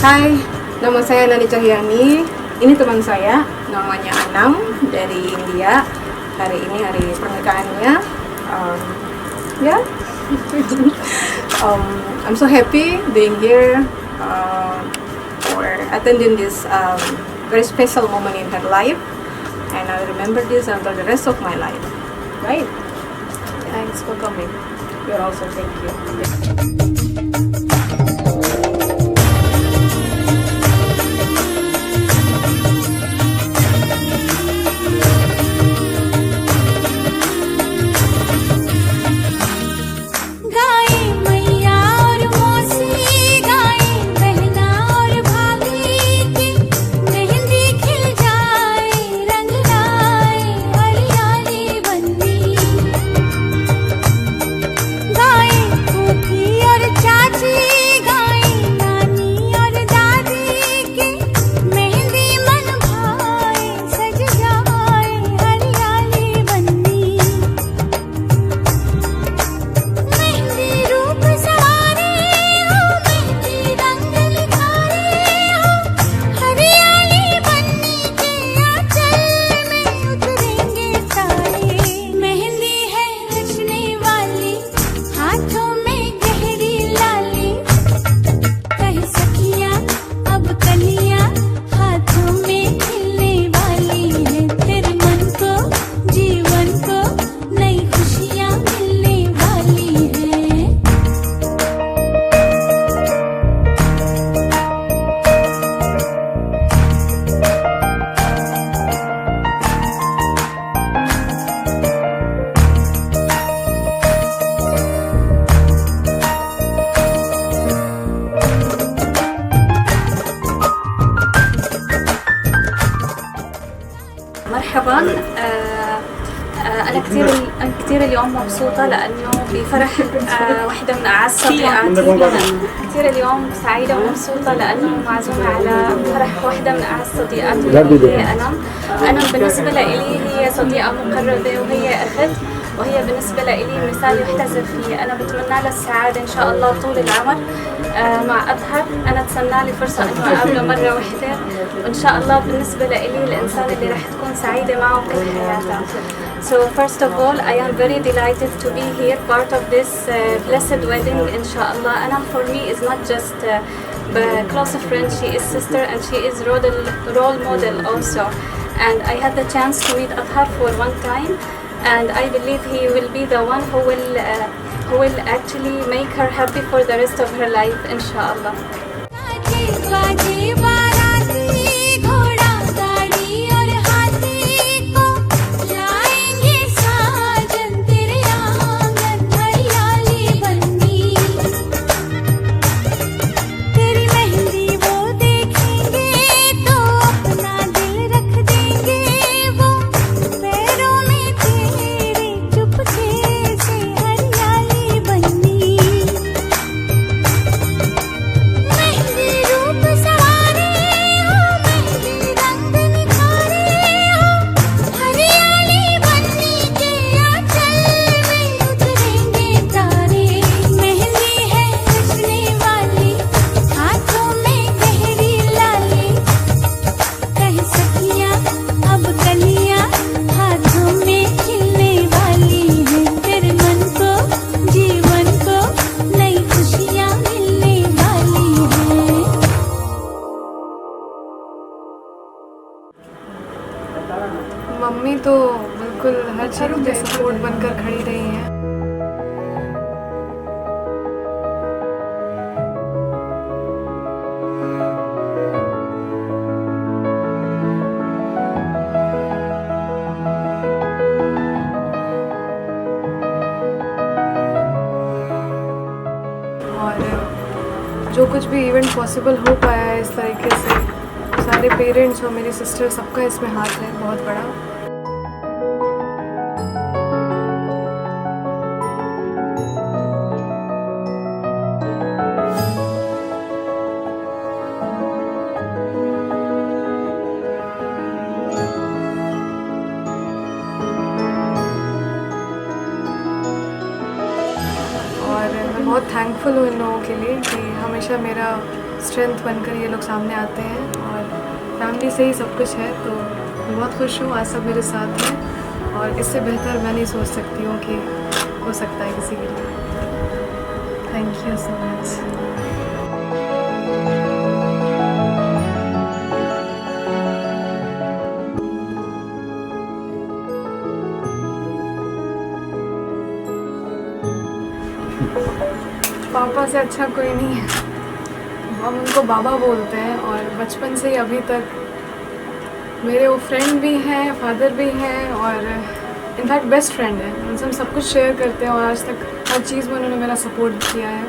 Hai, nama saya Nani Cahyani. Ini teman saya, namanya Anam dari India. Hari ini hari pernikahannya. Ya, I'm so happy being here for attending this very special moment in her life, and I will remember this until the rest of my life. Right? Thanks for coming. You're also thank you. गाए मैया और मौसी, गाए बहना और भाभी की मेहंदी खिल जाए, रंग लाए हरियाली बन्नी। गाए फूफी और चाची, गाए नानी और दादी की मेहंदी मन भाए, सज जाए हरियाली बन्नी। मेहंदी रूप सवारे हो, मेहंदी रंग निखारे हो, हरियाली बन्नी के आंचल में उतरेंगे तारे। मेहंदी है रचने वाली, हाथों में गहरी लाली, कह सखियां अब कलियां हाथों में खिलने वाली है। तेरे मन को, जीवन को नई खुशियां मिलने वाली है। مرحبا. أنا كثير اليوم مبسوطة لأنه بفرح وحدة من أعز صديقاتي. كثير اليوم سعيدة ومبسوطة لأنه معزومة على فرح وحدة من أعز صديقاتي وهي أنم. أنم بالنسبة لإلي هي صديقة مقربة وهي أخت، وهي بالنسبة لإلي مثال يحتذى فيه. أنا بتمنى لها السعادة إن شاء الله طول العمر مع أطهر. أنا تسنى لي فرصة إنه أقابله مرة واحدة، وإن شاء الله بالنسبة لإلي الإنسان اللي رح تكون سعيدة معه كل حياتها. So first of all, I am very delighted to be here, part of this blessed wedding, إن شاء الله. Anam for me is not just a close friend, she is sister and she is role model also. And I had the chance to meet Athar for one time, and I believe he will be the one who will actually make her happy for the rest of her life, إن شاء الله. बाजे बाजे बाराती, घोड़ा गाड़ी और हाथी को लाएंगे साजन तेरे आंगन हरियाली बन्नी। तेरी मेहंदी वो देखेंगे तो अपना दिल रख देंगे, वो पैरों में तेरे चुपके से हरियाली बन्नी। मेहंदी रूप सवारे हो, मेहंदी रंग निखारे हो, हरियाली बन्नी के आंचल में उतरेंगे तारे। मेहंदी है रचने वाली, हाथों में गहरी लाली, कह सखियां अब कलियां हाथों में खिलने वाली है। तेरे मन को, जीवन को नई खुशियां मिलने वाली है। मम्मी तो बिल्कुल हर चीज़ में सपोर्ट बनकर खड़ी रही हैं। और जो कुछ भी इवेंट पॉसिबल हो पाया है इस तरीके से, सारे पेरेंट्स और मेरी सिस्टर, सबका इसमें हाथ है बहुत बड़ा। और मैं बहुत थैंकफुल हूँ इन लोगों के लिए कि हमेशा मेरा स्ट्रेंथ बनकर ये लोग सामने आते हैं और फैमिली से ही सब कुछ है। तो मैं बहुत खुश हूँ आज सब मेरे साथ हैं और इससे बेहतर मैं नहीं सोच सकती हूँ कि हो सकता है किसी के लिए। Thank you so much. पापा से अच्छा कोई नहीं है, हम उनको बाबा बोलते हैं और बचपन से ही अभी तक मेरे वो फ्रेंड भी हैं, फादर भी हैं और इनफैक्ट बेस्ट फ्रेंड हैं। उनसे हम सब कुछ शेयर करते हैं और आज तक हर चीज़ में उन्होंने मेरा सपोर्ट किया है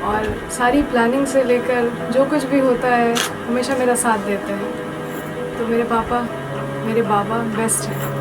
और सारी प्लानिंग से लेकर जो कुछ भी होता है हमेशा मेरा साथ देते हैं। तो मेरे पापा, मेरे बाबा बेस्ट हैं।